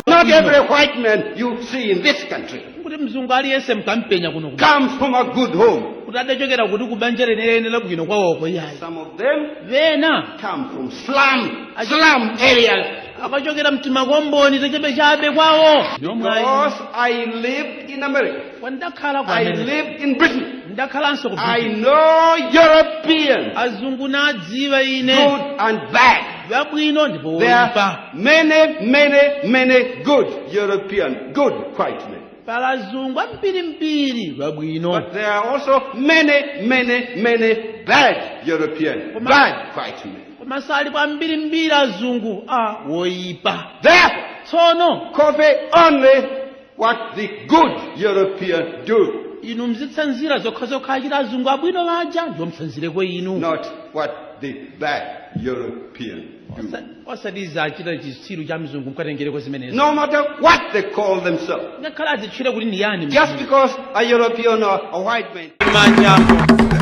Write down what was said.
Not every white man you see in this country Kuti mzungu aliyense mkampenya kuno comes from a good home. Kuti adachokera kuti kubanja lenelene labwino kwawoko iyayi. Some of them Vena come from slum areas. Akachokera mtimakomboni tachabechabe kwawo. Because I lived in America. Kwandakhala ku I America. lived in Britain. Ndakhalanso ku I Britain. know Europeans. Azungu nadziwa ine. Good and bad. Vabwino ndipo There oyipa. are many, many, many good European, good white men. Pala azungu ambirimbiri vabwino. But there are also many, many, many bad European, bad white men. Koma sali kwa ambirimbiri azungu a woyipa. Therefore, Tsono, copy only what the good European do. Inu mzitsanzira zokhazokha achita azungu abwino aja, ndiwo mtsanzireko inu. Not what the bad European do. Osati achita chitsiru cha mzungu mkatengereko zimenezo. No matter what they call themselves. Ngakhale azitchire kuti ndi yani Just mzungu. because a European or a white man Manja.